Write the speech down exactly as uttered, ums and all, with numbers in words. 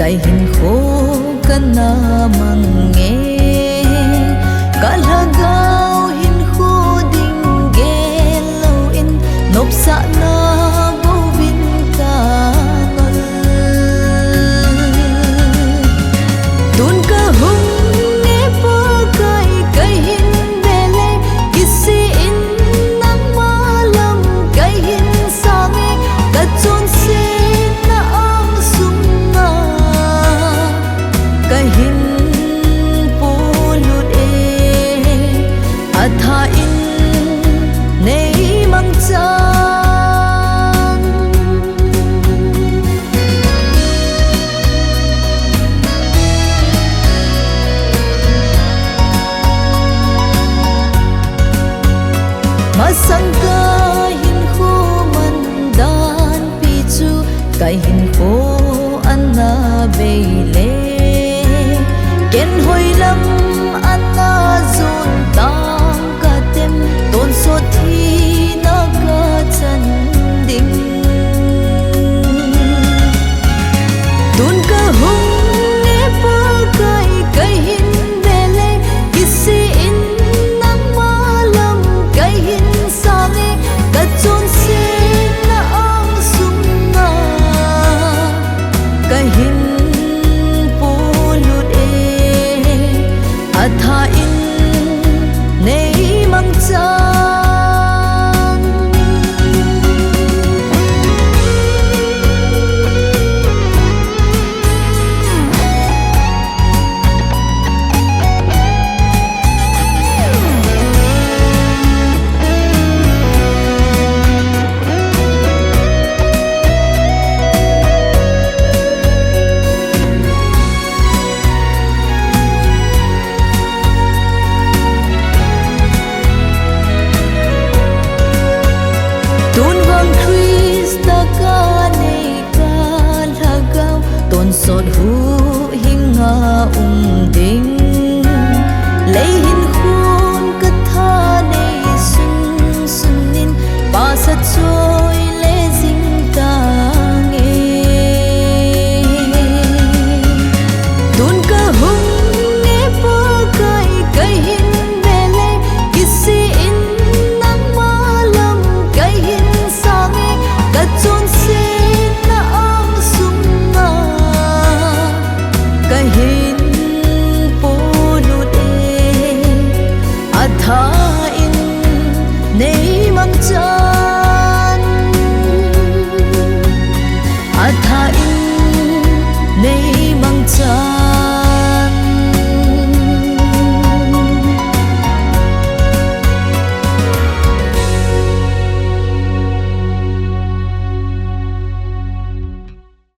Kahinkho kana mang e, ka lhagao hinkho ding gel lou in, nopsahna bou vin ka ngol. Tun kahung e Pakai, kahin bel e, kisih in nangma lam kahin sang e, ka chonsetna angsunga kahin polut e, atha in nei mangchan. Masang kahinkho mandan pi chu kahinkho ana bei le, ken hoilam ana jon tang katem, tonsot thina kachan ding. Tun kahung e Pakai, kahin bel e, kisih in nangma lam kahin sang e, ka chonsetna angsunga kahin polut e, atha in nei mangchan. Tun vang Christa kanei ka lhagao, tonsot huhhinga um ding. Lei hinkhon katha nei sunsun in, pasa choi le jing tange. Tun kahung e Pakai, kahin bel e, kisih in nangma lam kahin sang e, ka chonsetna angsunga kahin polut e, atha in nei mangchan, atha in nei mangchan.